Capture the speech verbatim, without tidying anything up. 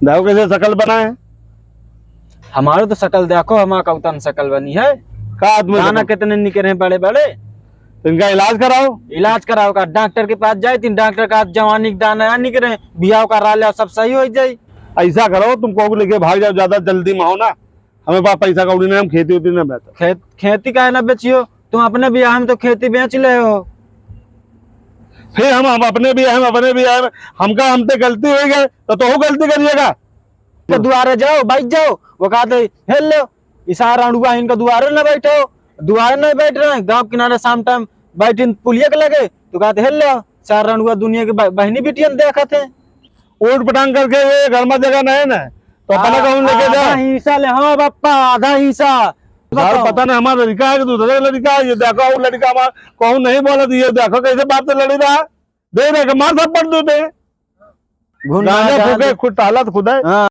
देखो कैसे शकल बना है। हमारो तो शकल देखो, हमार कौतन शकल बनी है। का आदमी दाना देखो? कितने निकरे हैं बड़े बड़े। तो इनका इलाज कराओ। इलाज कराओ का? डॉक्टर के पास जाए, तीन डॉक्टर का जवानी के दाना यहाँ निकरे, बियाह करा ले, सब सही हो जाए। ऐसा करो, तुम को लेके भाग जाओ, ज्यादा जल्दी में हो ना, हमें पास पैसा कौड़ी नहीं, हम खेती उती ना बेचो। खेत, खेती काहे ना बेचियो? तुम अपने बियाह में तो खेती बेच ले हो। फिर हम, हम अपने बियाह में, अपने बियाह में, हमका, हमसे गलती हो गई तो तोहू गलती करिएगा। तो दुआरे जाओ, बैठ जाओ, वो कहते, "हेल लो, ई सार रंडुआ इनका दुआरे न बैठो, दुआरे नहीं बैठ रहे हैं।" गाँव किनारे शाम टाइम बैठ इन पुलिया के लगे, तो कहते, "हेल लो, सार रंडुआ दुनिया के ब-, बहनी बिटियन देखत हैं।" ऊट पटांग करके ये घर में जगह नहीं ना, तो अपना हाँ, कहूँ लेके जा। आधा हिस्सा ले, हाँ बप्पा, आधा हिस्सा। सार बताओ। पता नहीं हमारा लड़का है कि दूसरे का लड़का है, ये देखो वो लड़का हमारा कहूँ नहीं बोला, तो ये देखो कैसे बाप से लड़ी रहा, दे दे के मार थप्पड़ दे दे। घुन गांजा ना फूके, डाल। खुद टहलत खुद है। हाँ।